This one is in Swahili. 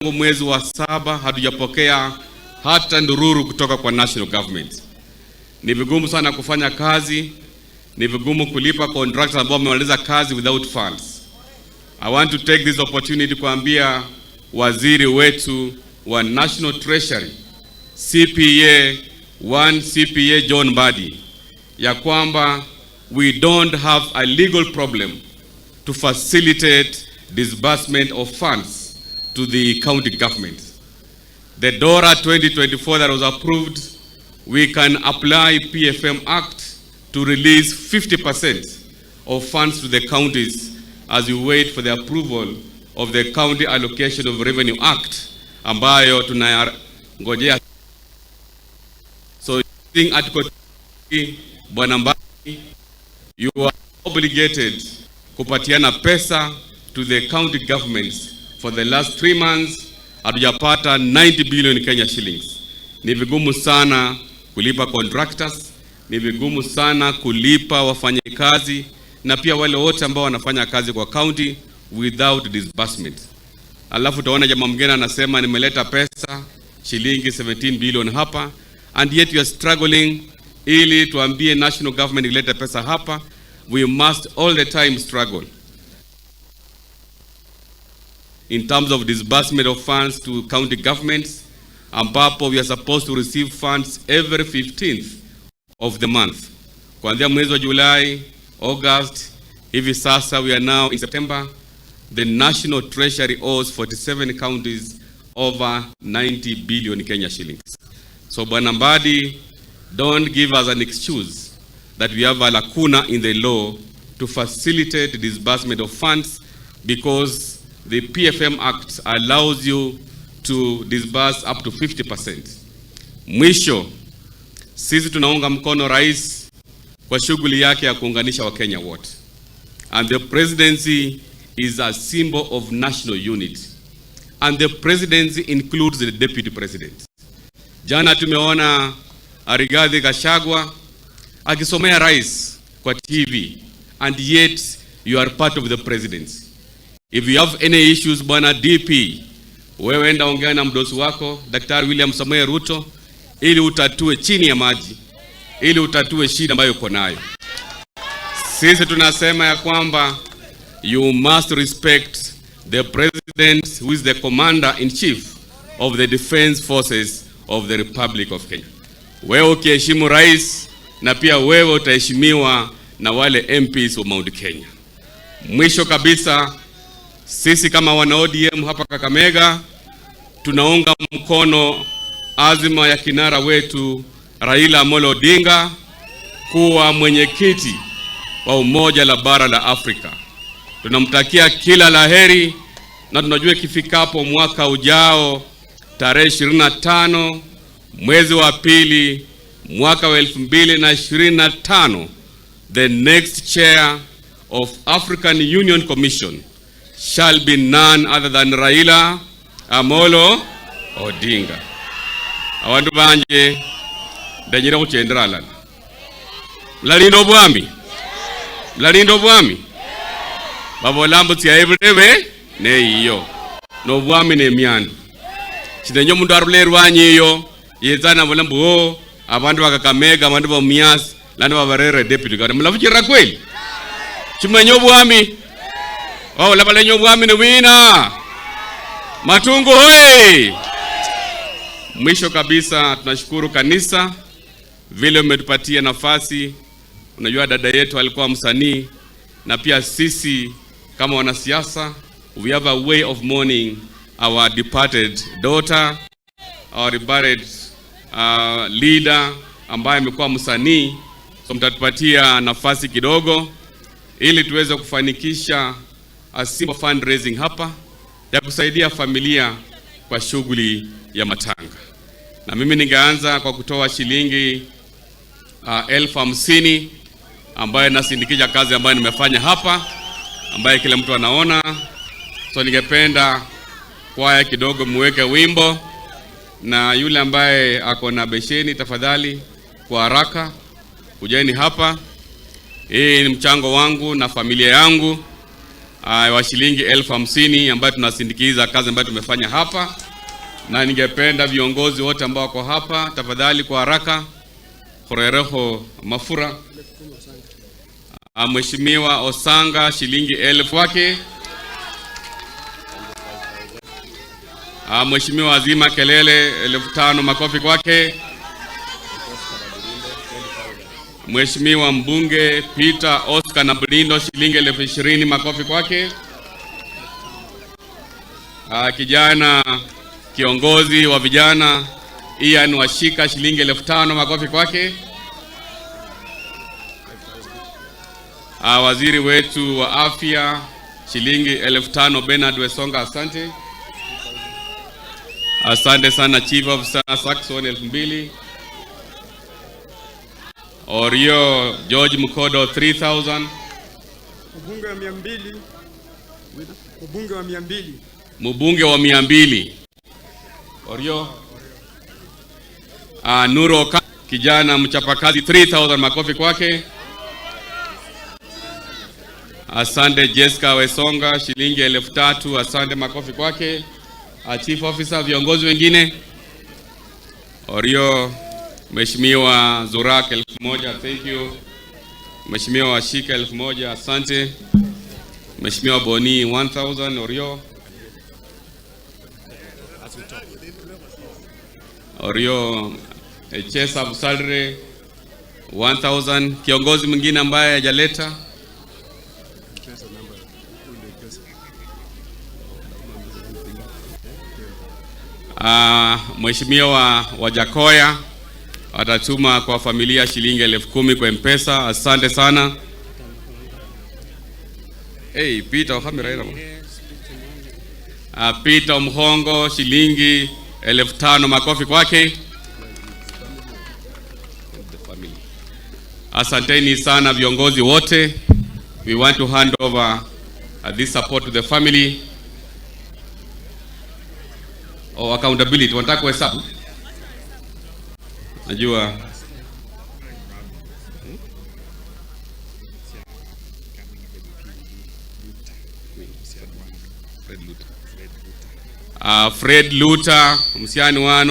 Mwezi wa saba hatujapokea hata ndururu kutoka kwa national government. Ni vigumu sana kufanya kazi, ni vigumu kulipa contractors ambao wamemaliza kazi without funds. I want to take this opportunity kuambia waziri wetu wa National Treasury, CPA 1, CPA John Mbadi, ya kwamba we don't have a legal problem to facilitate disbursement of funds to the county government. The DORA 2024 that was approved, we can apply PFM Act to release 50% of funds to the counties as we wait for the approval of the County Allocation of Revenue Act ambayo tunangojea. So using Article 3, Bwana Mbadi, you are obligated kupatiana pesa to the county governments. For the last 3 months hatujapata 90 billion Kenya shillings. Ni vigumu sana kulipa contractors, ni vigumu sana kulipa wafanyikazi na pia wale wote ambao wanafanya kazi kwa county without disbursement. Alafu utaona jamaa mwingine anasema, "Nimeleta pesa shilingi 17 billion hapa," and yet you are struggling ili tuambie national government ilete pesa hapa. We must all the time struggle in terms of disbursement of funds to county governments, ambapo we are supposed to receive funds every 15th of the month. Kuanzia mwezi wa Julai, August, hivi sasa we are now in September, the National Treasury owes 47 counties over 90 billion Kenya shillings. So Bwana Mbadi, don't give us an excuse that we have a lacuna in the law to facilitate disbursement of funds, because the PFM Act allows you to disburse up to 50%. Mwisho, sisi tunaunga mkono rais kwa shughuli yake ya kuunganisha Wakenya wote. And the presidency is a symbol of national unity. And the presidency includes the deputy president. Jana tumeona Rigathi Gachagua akisomea rais kwa TV, and yet you are part of the presidency. If you have any issues, Bwana DP, wewe enda ongea na mdosi wako Daktari William Samoei Ruto ili utatue chini ya maji, ili utatue shida ambayo uko nayo. Sisi tunasema ya kwamba you must respect the president, who is the commander in chief of the defense forces of the Republic of Kenya. Wewe ukiheshimu rais, na pia wewe utaheshimiwa na wale MPs wa Mount Kenya. Mwisho kabisa, sisi kama wana ODM hapa Kakamega tunaunga mkono azima ya kinara wetu Raila Amolo Odinga kuwa mwenyekiti wa Umoja la Bara la Afrika. Tunamtakia kila laheri na tunajua ikifikapo mwaka ujao tarehe 25 mwezi wa pili mwaka wa 2025, the next chair of African Union Commission shall be none other than Raila Amolo Odinga. Abandu banje, ndanyira khuchendera alala, mulalinda obwami, mulalinda obwami. Babola mbu tsya ebulebe neiyo nobwami nemyandu. Shinenya omundu arula erwanyi iyo yetsa nabola mbu o abandu ba Kakamega, abandu ba Mumias lano babarere deputy governor. Mulafuchirira kweli? Chimenya obwami wabola balenya obwami ni wina? Matungu hoi! Mwisho kabisa, tunashukuru kanisa vile umetupatia nafasi. Unajua dada yetu alikuwa msanii, na pia sisi kama wanasiasa, we have a way of mourning our departed daughter, our departed leader ambaye amekuwa msanii. So mtatupatia nafasi kidogo ili tuweze kufanikisha a simple fundraising hapa ya kusaidia familia kwa shughuli ya matanga. Na mimi ningeanza kwa kutoa shilingi 50,000 ambayo nasindikisha kazi ambayo nimefanya hapa, ambaye kila mtu anaona. So ningependa kwaya kidogo muweke wimbo, na yule ambaye ako na besheni, tafadhali kwa haraka kujeni hapa. Hii ni mchango wangu na familia yangu. wa shilingi 50,000 ambayo tunasindikiza kazi ambayo tumefanya hapa, na ningependa viongozi wote ambao wako hapa tafadhali, kwa haraka, Horereho Mafura. Mheshimiwa Osanga shilingi 1,000 wake. Mheshimiwa Azima Kelele 5,000, makofi kwake. Mheshimiwa mbunge Peter Oscar Nablindo shilingi 20,000, makofi kwake. Kijana kiongozi wa vijana Ian Washika shilingi 5,000, makofi kwake. Waziri wetu wa afya shilingi 5,000 Bernard Wesonga, asante. Asante sana Chief Officer Saxon 2,000. Orio George Mukodo 3,000. Mbunge wa 200. Mbunge wa 200. Mbunge wa 200. Orio. Nuro kijana mchapakazi 3,000, makofi kwake. Asante Jessica Wesonga shilingi 3,000, asante, makofi kwake. Chief Officer, viongozi wengine. Orio, Mheshimiwa Zurak 1,000, thank you. Mheshimiwa Washika 1,000, asante. Mheshimiwa Boni 1,000, Orio. Orio Echesa Busalre 1,000. Kiongozi mwingine ambaye hajaleta. Mheshimiwa Wajakoya atatuma kwa familia shilingi 10,000 kwa M-Pesa. Asante sana. Hey, Peter Ohamira. Peter Mhongo shilingi 5,000, makofi kwake. Asanteni sana viongozi wote. We want to hand over this support to the family. Oh, accountability. Wanataka kuhesabu? Najua Fred Luther. Fred Luther msiani wano.